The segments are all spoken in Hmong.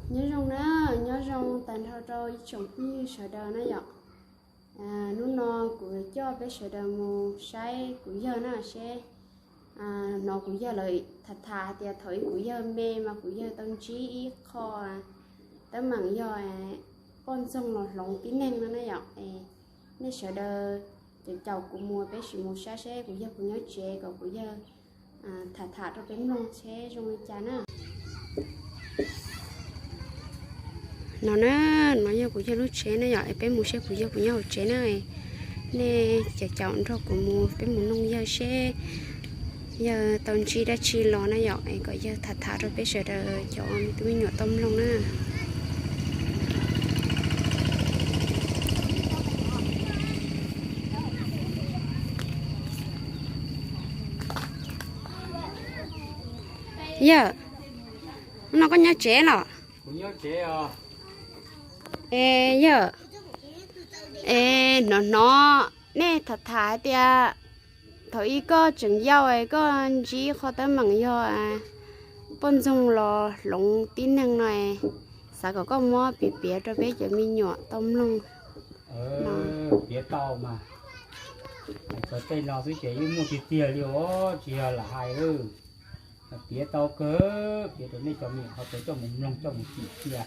Nyob zoo na, nyob zoo tag nrho rau ib tsoom phooj ywg sawv daws na yom. Hnub no kuv coj peb sawv daws mus saib kuv yawg na seb, hnov kuv yawg lawv tham tham hais tias thaum ub kuv yawg me mas kuv yawg tau ntsib ib qho teeb meem yog poj ntxoog los hloov tib neeg no na yom. Nej sawv daws caum caum kuv mus, peb sim mus saib seb kuv yawg puas nyob tsev kom kuv yawg tham tham rau peb mloog seb zoo li cas na. No na, no yog kuv yawg lub tsev na yom, peb mus seb kuv yawg puas nyob hauv tsev na. Nej caum caum nrog kuv mus, peb mus noog yawg seb yawg tau ntsib dab tsi los na yom, es kom yawg tham tham rau peb sawv daws cov tus me nyuam tau mloog na. Yawg, no koj nyob tsev los? Es yawg, es hnov hnov nej tham tham hais tias thaum ub koj tseem yau es koj ntsib qho teeb meem yog poj ntxoog los hloov tib neeg no, xav kom koj muab piav piav rau peb cov me nyuam tau mloog. Piav tau mas, hais txog tej no xwb ces yeej muaj tiag tiag li os, tsis yog lam hais. Piav tau kawg, piav rau nej cov me nyuam ho tau coj mus mloog coj mus tsim cia.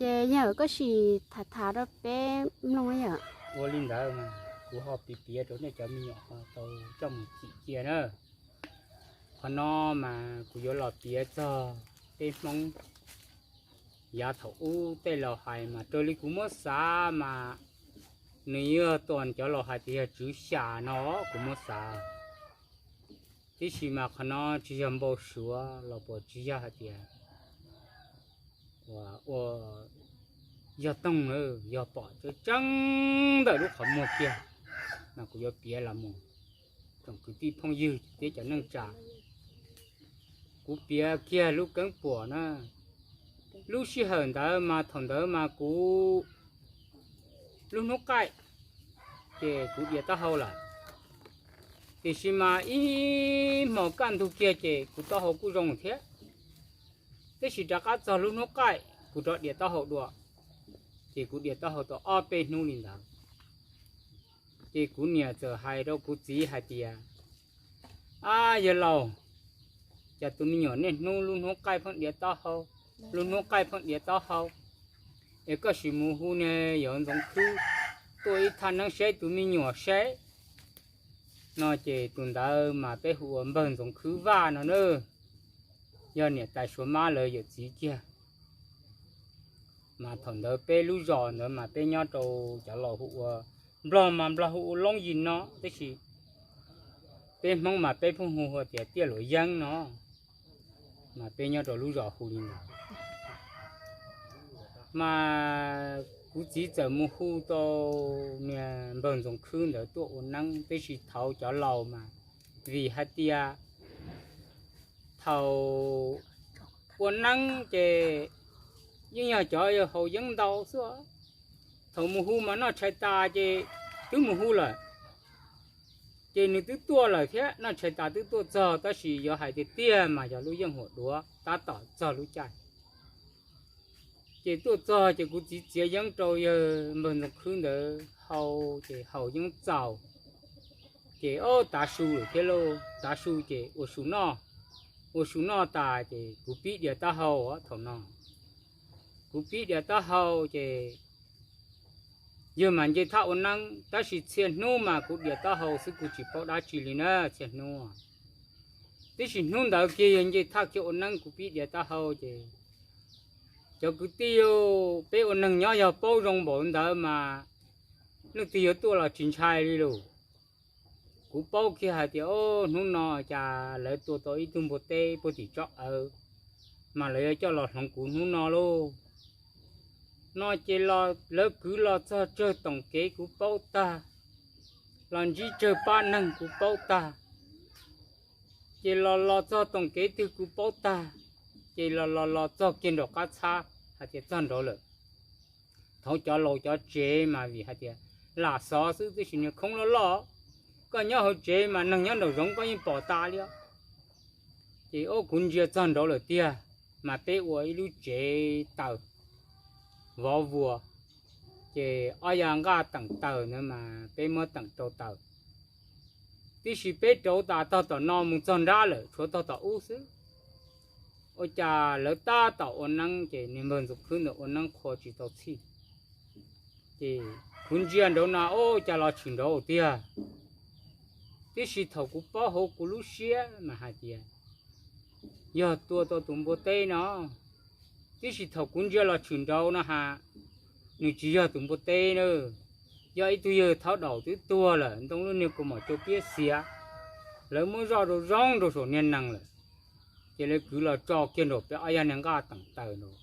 Ces yawg koj sim tham tham rau peb mloog yawg. Ua li ntawd mas kuv ho piav piav rau nej cov me nyuam ho tau coj mus tsim cia na. Qhov no mas kuv yuav los piav txog peb Hmoob yav thaum ub tej laus hais mas raws li kuv muab xav mas nws yog tuam cov laus hais tias yog tswv xya no kuv muab xav. Tiam sis mas qhov no tsis yog npau suav los puas tsis yog hais tias ua yog toog, yog pom tseeb tseeb ntawm lub qhov muag kiag mas kuv yuav piav los mus tsoom kwv tij phooj ywg thiab cov neej tsa. Kuv piav kiag lub keeb puam na. Lub sij hawm ntawd mas thaum ntawd mas kuv lub hnub qaij ces kuv dias taub hau lawm. Tiam sis mas ib hmos kaj ntug kiag ces kuv taub hau kuj zoo thiab. Tiam sis rov qab txog lub hnub qaij kuv rov dias taub hau dua, ces kuv dias taub hau tau ob peb hnub li ntawd. Ces kuv niam txawm hais rau kuv txiv hais tias, Ab yawg laus, cas tus me nyuam niaj hnub lub hnub qaij pheej dias taub hau, lub hnub qaij pheej dias taub hau, es koj sim mus hu niag yawg Ntxoov Khwb tuaj ib thaj neeb saib tus me nyuam seb. No ces tus ntawd mas peb hu ua npawg Ntxoov Khwb Vaj no na, yog niam tais Suav Mab lawv yawm txiv kiag. Mas thaum ntawd peb lub zos ntawd mas peb nyob rau cov laus hu ua, Nplog mas Nplog hu ua Loob Yis no, tab sis peb Hmoob mas peb pheej hu ua tias Tiaj Luam Yeeb no, mas peb nyob rau lub zos hu li ntawd. Mas kuv txiv txawm mus hu tau niag npawg Ntxoov Khwb ntawd tuaj ua neeb, tab sis thaum cov laus mas vim hais tias thaum ua neeb ces yeej yog cov haus yeeb ntau xwb. Thaum mus hu mas noj tshais tas ces twb mus hu lawm, ces nws twb tuaj lawm thiab, noj tshais tas twb tuaj txog, tab sis yuav hais tiag tiag mas yog lub yeej huam duav tab tom txog lub caij. Ces tuaj txog ces kuv txiv txiav yeeb rau yawg npawg Ntxoov Khwb ntawd hau, ces haus yeeb txaus, ces ob tav su lawm thiab lauj, tav su ces ua su noj, ua su noj tas ces kuv pib dias taub hau thaum no. Kuv pib dias taub hau ces yawg mas nce thaj ua neeb, tab sis txhia hnub mas kuv dias taub hau xwb, kuv tsis paub dab tsi li na txhia hnub. Tab sis hnub ntawd kiag yawg nce thaj kiag ua neeb kuv pib dias taub hau ces cov kwv tij, peb ua neeg nyob yog paub zoo npaum ntawd mas leej twg yuav tuaj los tsis ntshai li lauj. Kuv paub kiag hais tias, o, hnub no cas lawv tua tau ib tug npua teb puag tim tsob awv, mas lawv yuav coj los hloov kuv hnub no lauj. No ces lawv kwv los txog tsawg toom kev kuv paub tag, los ntsib tsawg pab neeg kuv paub tag, ces los los txog toom kev twg kuv paub tag, ces los los los txog kiag nraum qab txhab hais tias txog nraud lawm. Thaum cov laus cov tsev mas vim hais tias lam xov xwb, tab sis niag khoob loj loj, koj nyob hauv tsev mas neeg nyob nraum zoov koj yeej pom tas li os. Ces ob kuv ntsia txog nraud lawm tiag, mas peb ua ib lub tsev taws vov vuas, ces ob yas nqaj teem taws ntawd mas peb muab teem rau taws. Tiam sis peb rauv tas tog tom no mus txog nrab lawm, tshuav tog tom ub xwb. Ua cas lawv tab tom ua neeb, ces niag npawg Ntxoov Khwb ntawd ua neeb qhua tsis tau txhij. Ces kuv ntsia nraud no, ua cas los tshwm nraud tiag. Tiam sis thaum kuv paub hauv kuv lub siab mas hais tias yog tua tau tus npua teb no. Tiam sis thaum kuv ntsia los tshwm nraud no has, nws tsis yog tus npua teb na, yog ib tug yawg thaub daum twb tuag lawm, ntoo lub niag kaus mom cau piab xiav, lawv muab zoj rau zoo rau saum niag nees lawm. Ces lawv kwv los tso kiag nraum peb ob yas niag nqaj teem taws nraud.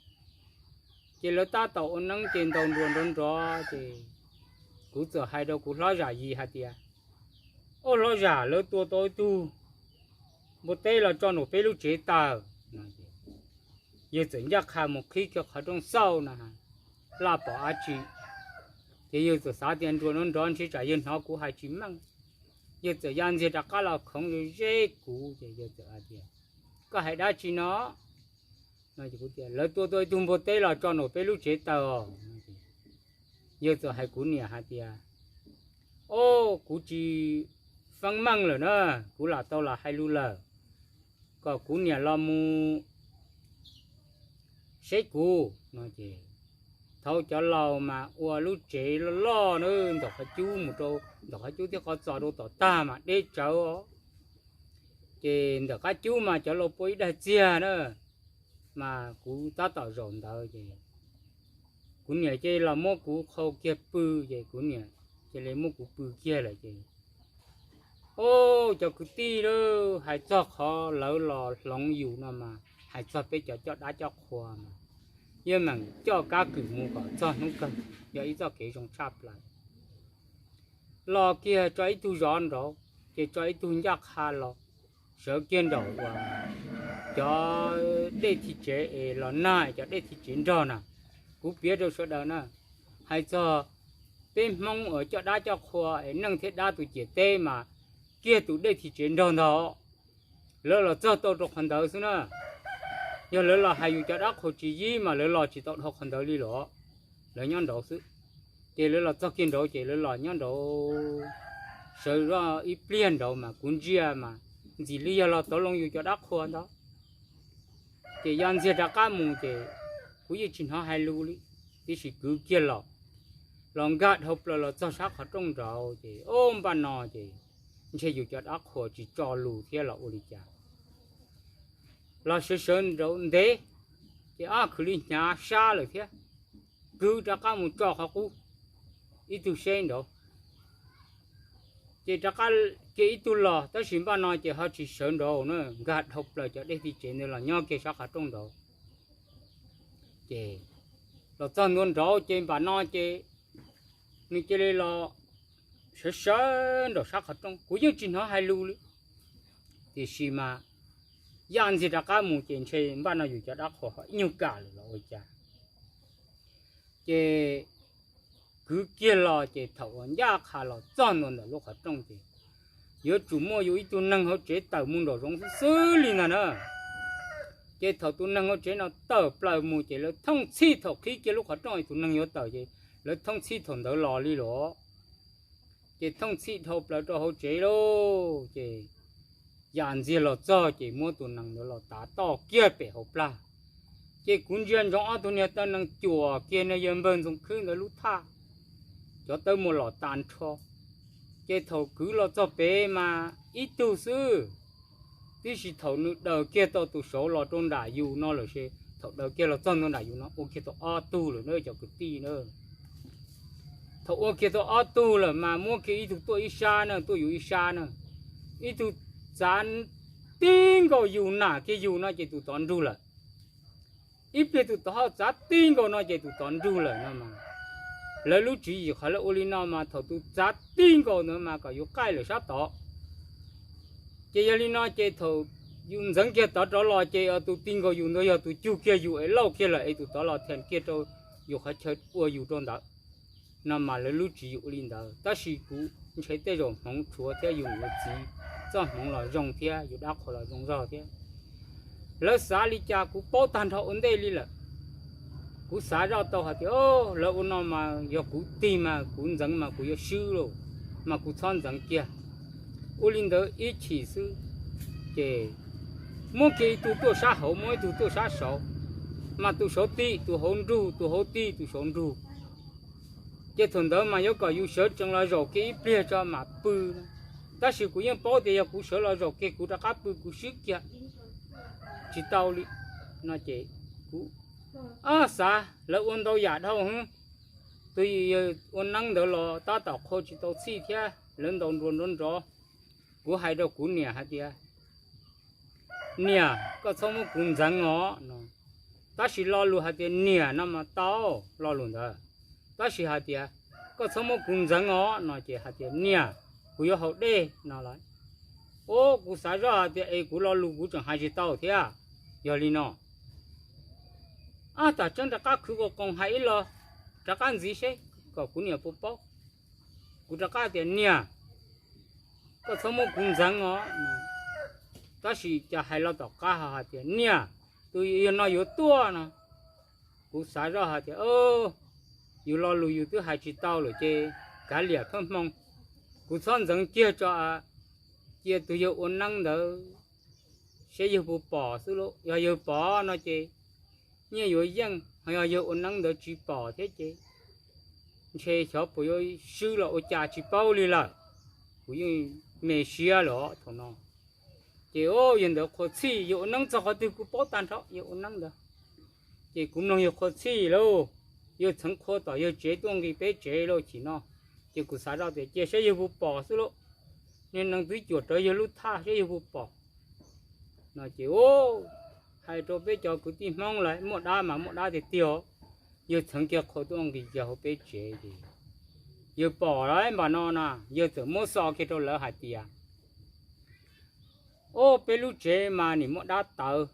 Ces lawv tab tom ua neeb ces ntaus nruas nrov nrov, ces kuv txawm hais rau kuv hlob zam yim hais tias, Ua hlob zam, lawv tua tau ib tug npua teb los tso nraum peb lub tsev taws. Yawg txawm ncaj qha mus qhib kiag qhov rooj xauj no, laj pom dab tsi. Ces yawg txawm xav tias nruas nrov nrov ntshe tsam yawg hnov kuv hais tsis meej. Yawg txawm ya ntxiag rov qab los khoov ze kuv, ces yawg txawm hais tias, Koj hais dab tsi no? Lawv tua tau ib tug npua teb los tso nraum peb lub tsev taws os. Yawg txawm hais kuv niam hais tias, Au, kuv tsis feeb meej lawm na, kuv lam tau los hais lus lawm, kom kuv niam los mus saib kuv no. Ces thaum cov laus mas ua lub tsev loj loj na, ntawm qhov cub mus rau, ntawm qhov cub thiab qhov txos rau tom tag mas deb tsawv os. Ces ntawm qab cub mas cov laus pua ib daig txiag na, mas kuv tab tom zaum ntawd ces kuv niam cia li los muab kuv qhau kiag pw, ces kuv niam cia li muab kuv pw kiag lawm ces, o, cov kwv tij lauj, hais txog qhov lawv los hloov yus no mas hais txog peb cov coj dab coj qhua mas yeej meem coj kab kwm mus kom txog hnub kawg, yog ib txoj kev zoo tshaj plaws. Los kiag tso ib tug zov nraud, ces tso ib tug ncaj qha los, sawv kiag nraum uas cov dej thij tsev es los nag, cov dej thij tsev nrog na. Kuv piav rau sawv daws na, hais txog peb Hmoob uas coj dab coj qhua es neej thiab dab tus ciam teb mas kiag tus dej thij tsev nrog ntag. Lawv los txog tau rau qhov ntawd xwb na. Yog lawv los hais yus cov dab qhua tsis yib mas lawv los tsis tau dhau qhov ntawd li los, lawv nyob nraud xwb. Ces lawv los txog kiag nraud ces lawv los nyob nraud sawv zoj ib pliag nraud mas kuv ntsia mas ntxim li yog los tov loo yus cov dab qhua ntag. Ces ya ntxiag rov qab mus ces kuv yeej tsis hnov hais lus li, tiam sis kwv kiag los, los nkag dhau plaws los txog sab qhov rooj nraud ces o, npaj no ces ntshe yus cov dab qhua tsis tso lus thiab los ua li cas. Los sawv sawv nraud ntev, ces ob khwv li hnyav sab lawm thiab, kwv rov qab mus tso qhov qub ib tug seb nraud. Ces rov qab kiag ib tug los, tab sis npaj no ces ho tsis sawv nraud na, nkag dhau plaws cov dej thij tsev ntawd los nyob kiag sab qhov rooj nraud. Ces los txog ntua nraud ces npaj no ces nws cia li los sawv sawv nraum sab qhov rooj, kuv yeej tsis hnov hais lus li. Tiam sis mas ya ntxiag rov qab mus ces ntshe npaj no yus cov dab qhua ho ib nyuag kam lawm los ua cas. Ces kwv kiag los ces thaum uas ncaj qha los txog ntua ntawm lub qhov rooj ces yuav tsum muaj yus ib tug neeg hauv tsev tawm mus nraum zoov xwb xwb li ntag na. Ces thaum tus neeg hauv tsev no tawm plaws mus ces lawv thooj txhij, thaum qhib kiag lub qhov rooj es tus neeg yuav tawm ces lawv thooj txhij thaum ntawd los li los. Ces thooj txhij dhau plaws rau hauv tsev lauj, ces ya ntxiag los txog ces muab tus nees ntawd los tav toj kiag pem hauv plag. Ces kuv ntsia ntsoov ob tug niag taw nees cuam kiag niag yawg npawg Ntxoov Khwb ntawd lub thaj, cov tawb muag los tas nrho. Ces thaum kwv los txog pem mas ib tug xwb, tiam sis thaum nws daws kiag tau tus saud los rau nram yus no lawm ces thaum daws kiag los txog ntua nram yus no ua kiag tau ob tug lawm na cov kwv tij na. Thaum ua kiag tau ob tug lawm mas muab kiag ib tug tuaj ib sab na, tuaj yus ib sab na. Ib tug txav tib nkaus yus nam kiag yus no ces tus tod nrug lawm. Ib pliag tus tod ho txav tib nkaus no ces tus tod nrug lawm no mas. Lawv lub tswv yim qhov lawv ua li no mas thaum tus txav tib nkaus ntawd mas kom yus qaij lawm sab tod. Ces yog li no ces thaum yus ntxeev kiag tod rov los ces tus tib nkaus yus ntawd yog tus cug kiag yus es lauj kiag lawm es tus tod los thim kiag rau yus qhov chaw ua yus rau ntawd. No mas lawv lub tswv yim ua li ntawd, tab sis kuv ntshe tej zaum hmoov tshuav thiab yus niam yus txiv txoj hmoov los zoo thiab yus dab qhuas los zoo zog thiab. Lawv xav li cas kuv paub tag nrho ua ntej li lawm. Kuv xav zoj tau hais tias, lawv ua no mas yog kuv tig mas kuv ntxeev mas kuv yuav swb lauj, mas kuv txhob ntxeev kiag. Ua li ntawd ib chim xwb, ces muab kiag ib tug tuaj sab hauv, muab ib tug tuaj sab saud, mas tus saud tig tus hauv nrug, tus hauv tig tus saud nrug. Ces thaum ntawd mas yuav kom yus sawv tsees los zaum kiag ib pliag tso mam pw. Tab sis kuv yeej paub tias yog kuv sawv los zaum kiag kuv rov qab pw kuv swb kiag, tsis tau li no ces kuv xav lawv ua ntau yam dhau hwv. Tus yawg ua neeb ntawd los tab tom qhua tsis tau txhij thiab, lawv ntaus nruas nrov nrov. Kuv hais rau kuv niam hais tias, niam, koj txhob muab kuv ntxeev os no. Tab sis lo lus hais tias niam no mas tau, lo lus ntawd. Tab sis hais tias koj txhob muab kuv ntxeev os no ces hais tias niam, kuv yuav haus dej no lawm. Ua kuv xav zoj hais tias es kuv lo lus kuv tseem hais tsis tau thiab. Yog li no, ab, tam tseeb rov qab khwv qos qoos hais ib los rov qab ntxiv seb kom kuv niam puas paub. Kuv rov qab tias niam, koj txhob muab kuv ntxeev os. Tab sis cas hais los tom qab ho hais tias niam, tus yawg no yuav tuaj no. Kuv xav zoj hais tias yus lo lus yus twb hais tsis tau lawm ces kav liam phaj hmoo. Kuv txhob ntxeev kiag tso, cia tus yawg ua neeb ntawd seb yawg puas pom xwb lauj. Yog yawg pom no ces nyiaj yuav yeej, ho yog yawg ua neeb ntawd tsis pom thiab ces ntshe xyov puas yuav swb los ua cas tsis paub li lawm. Kuv yeej me siab lawm thaum no. Ces yawg ntawd qhuas txhij, yawg ua neeb txog qhov twg kuv paub tag nrho yawg ua neeb ntawd. Ces kuv mloog yawg qhuas txhij lauj, yawg txheev qhua tom yawg tsev tuaj nqis peb tsev lauj chim no. Ces kuv xav zoj tias cia saib yawg puas pom xwb lauj, niag nees twb cuam rawv yawg lub thaj saib yawg puas pom no ces hais rau peb cov kwv tij Hmoob lawv muaj dab mas muaj dab tiag tiag. Yawg txheev kiag qhua tuaj nqis kiag hauv peb tsev ces yawg pom lawm npaum no na, yawg txawm muab xo kiag rau lawv hais tias, o, peb lub tsev mas nim muaj dab tawv,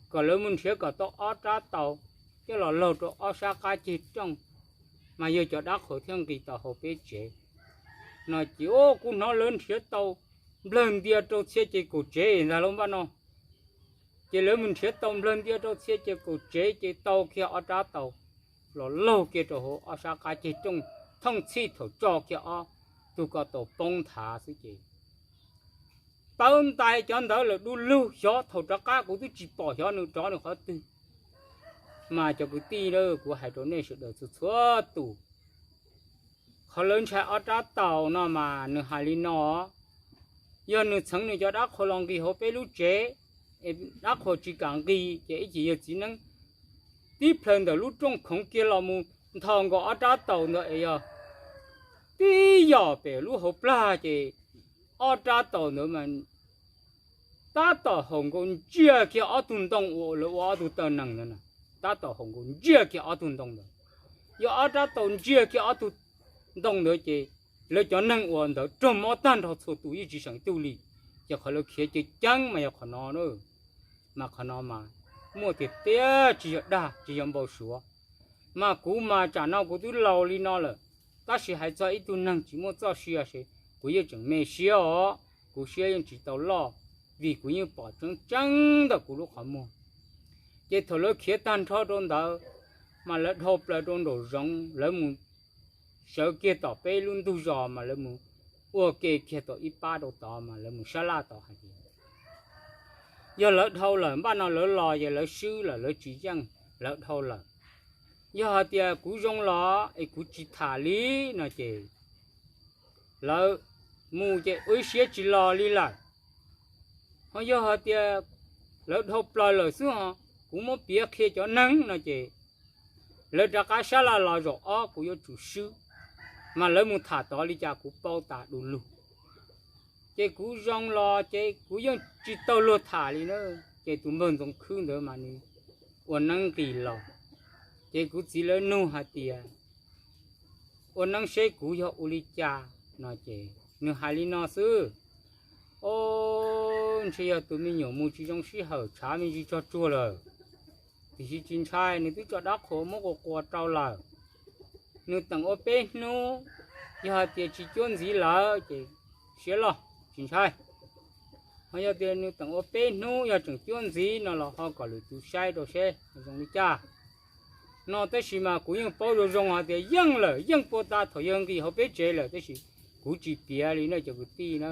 kom lawv mus nrhiav kom tau ob rab taus coj los laug rau ob sab qab ceg rooj, mas yawg cov dab qhuas thiaj nqis tau hauv peb tsev no ces, o, kuv hnov lawv nrhiav tau nplawg ntia rau txhia ces kaum tsev ntag lauj npaj no. Ces lawv mus nrhiav tau nplawg ntia rau txhia ces kaum tsev ces tau kiag ob rab taus los laug kiag rau hauv ob sab qab ceg rooj, thooj txhij thaum tso kiag ob tug ko taus poob nthav xwb ces pawv ntais cov ntawd lawm du lug. Xyov thaum rov qab kuv twb tsis pom xyov nws rov nws qhov twg. Mas cov kwv tij, kuv hais rau nej sawv daws txhua txhua tus, qhov lawv ntshai ob rab taus no mas nws hais li no, yog nws txheev nws cov dab qhuas los nqis hauv peb lub tsev, dab qhuas tsis kam nqis ces ib chim yawg txiv neeb tib plhaw ntawm lub rooj khoov kiag los mus nthos nkaus ob rab taus ntawd es yog tib yom pem lub hauv plag ces ob rab taus ntawd mas tab tom haum nkaus ntsiag kiag ob tug ntoo uas lawv ua ob tug taw nees ntawd, tab tom haum nkaus ntsiag kiag ob tug ntoo ntawd. Yog ob rab taus ntsiag kiag ob tug ntoo ntawd ces lawv cov neeg uas ntawd raug mob tag nrho txhua tus yeej tsis seem tug li. Ces qhov lawv khiav ceev ceeb mas yog qhov no, mas qhov no mas muaj tiag tiag, tsis yog dag tsis yog npau suav. Mas kuv mas tsam no kuv twb laus li no lawm, tab sis hais txog ib tug neeg tsis muaj txoj sia ces kuv yeej tseem me siab os, kuv siab yeej tsis tau loj, vim kuv yeej pom tseeb tseeb ntawm kuv lub qhov muag. Ces thaum lawv khiav tag nrho rau ntawd, mas lawv dhau plaws rau nraum zoov, lawv mus sawv kiag tom peb lub ntug zos mas lawv mus ua ke kiag tau ib pab rau tod mas lawv mus sab laj tod hais tias yog lawv dhau lawm npaj no lawv los ces lawv swb lawm, lawv tsis yeej, lawv dhau lawm. Yog hais tias kuv zoo los es kuv tsis tham li no ces lawv mus ces ua ib siab tsis los li lawm. Ho yog hais tias lawv dhau plaws lawm xwb ho kuv muab piav qhia cov neeg no ces lawv rov qab sab laj los zaum ob kuv yuav tsum swb, mas lawv mus tham tod li cas kuv paub tas du lug. Ces kuv zoo los ces kuv yeej tsis tau luag tham li na. Ces tus npawg Ntxoov Khwb ntawd mas nws ua neeb nqis los, ces kuv txiv lawv nug hais tias ua neeb seb kuv yog ua li cas no ces nws hais li no xwb: O, ntshe yog tus me nyuam mus tsis zoo sij hawm tshav me ntsis tsog tsuag lawm. Tiam sis tsis ntshai, nws twb tso dab qhuas muab quas quas rau lawm. Nws teem ua peb hnub, yog hais tias tsis cuab ntxiv lawm ces siab loj, tsis ntshai. Ho yog tias nws teem ua peb hnub yog tseem cuab ntxiv no los ho kom lwm tus saib rau seb zoo li cas no. Tab sis mas kuv yeej paub zoo zoo hais tias yeej lawm, yeej puag ta thaum yawg nqis hauv peb tsev lawm, tab sis kuv tsis piav li no cov kwv tij na.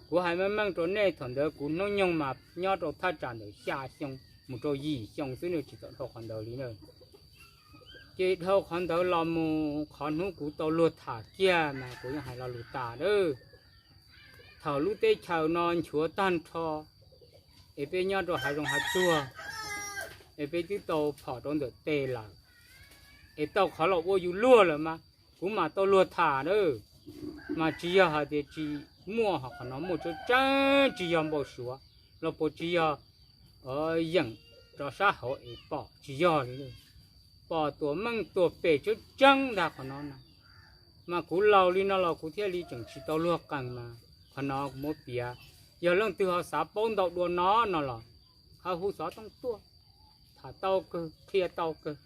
Kuv hais meej meej rau nej, thaum ntawd kuv hnub nyoog mas nyob rau thaj tsam ntawm xya xyoo mus rau yim xyoo xwb, nws tsis tau dhau qhov ntawd li na. Ces dhau qhov ntawd los mus qhov hnub kuv tau luag tham kiag mas kuv yeej hais lo lus tas lawm. Thaum lub teb chaws no nchuav tag nrho, es peb nyob rau hav zoov hav tsuag, es peb twb tau phom rau ntawm tes lawm, es tau qhov los ua yus luag lawm mas kuv mam tau luag tham na. Mas tsis yog hais tias tsis muaj, ho qhov no muaj tseeb tseeb, tsis yog npau suav los puas tsis yog yeem rov sab hauv es pom, tsis yog li. Pom tuam meej tuam pem tseeb tseeb ntag qhov no na. Mas kuv laus li no los kuv thiaj li tseem tsis tau luag qees mas qhov no kuv muab piav. Yog leej twg ho xav paub ntau dua no no los ho hu xov tooj tuaj, tham tau kawg, qhia tau kawg.